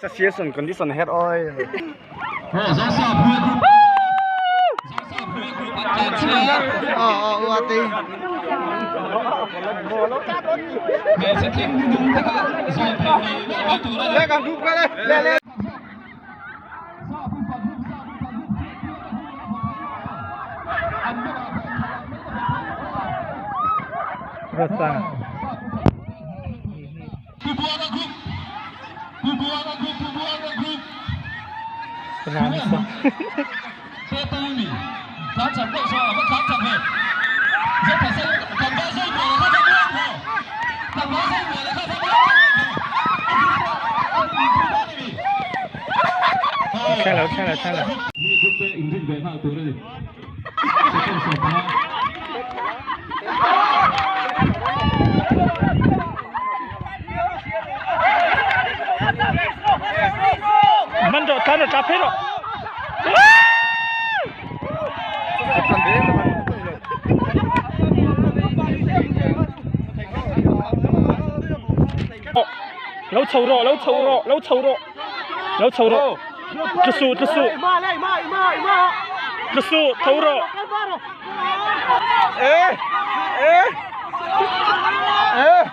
Situation condition head oil. 开了开了开了。慢着，站着，扎拍着。老臭肉，老臭肉，老臭肉，老臭肉，这树，这树，这树头肉。哎哎哎！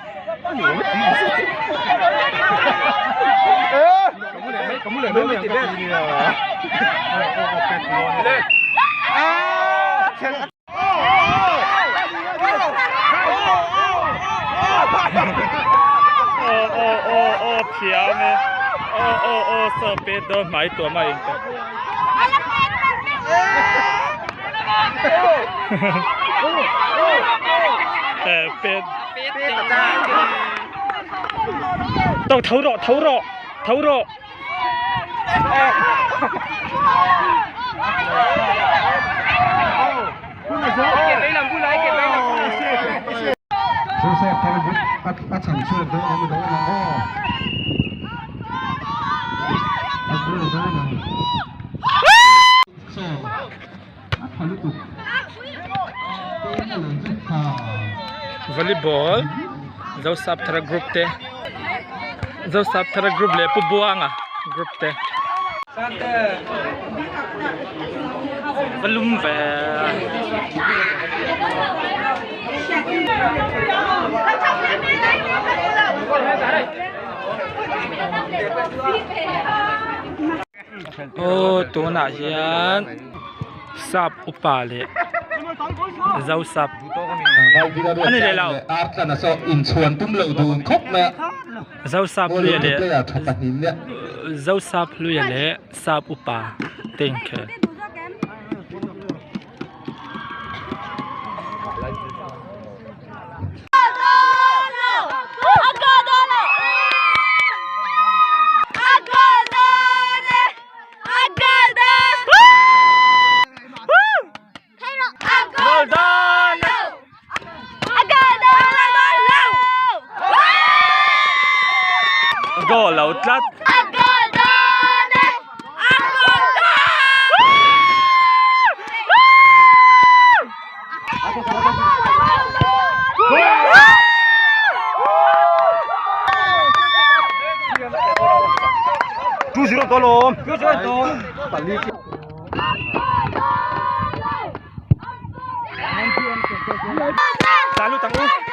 哦哦哦哦，甜的，哦哦哦，色别都买多买一个。哎，别。到头肉，头肉，头肉。Volleyball Zosap thara group te Zosap thara group le Pubuanga group te Valum ve Oh tunah hian sap upa le Zosap ani le lo Zosap luia le Zosap luia le sap upa teng khe. Go lo tlat. Lalu tangguh.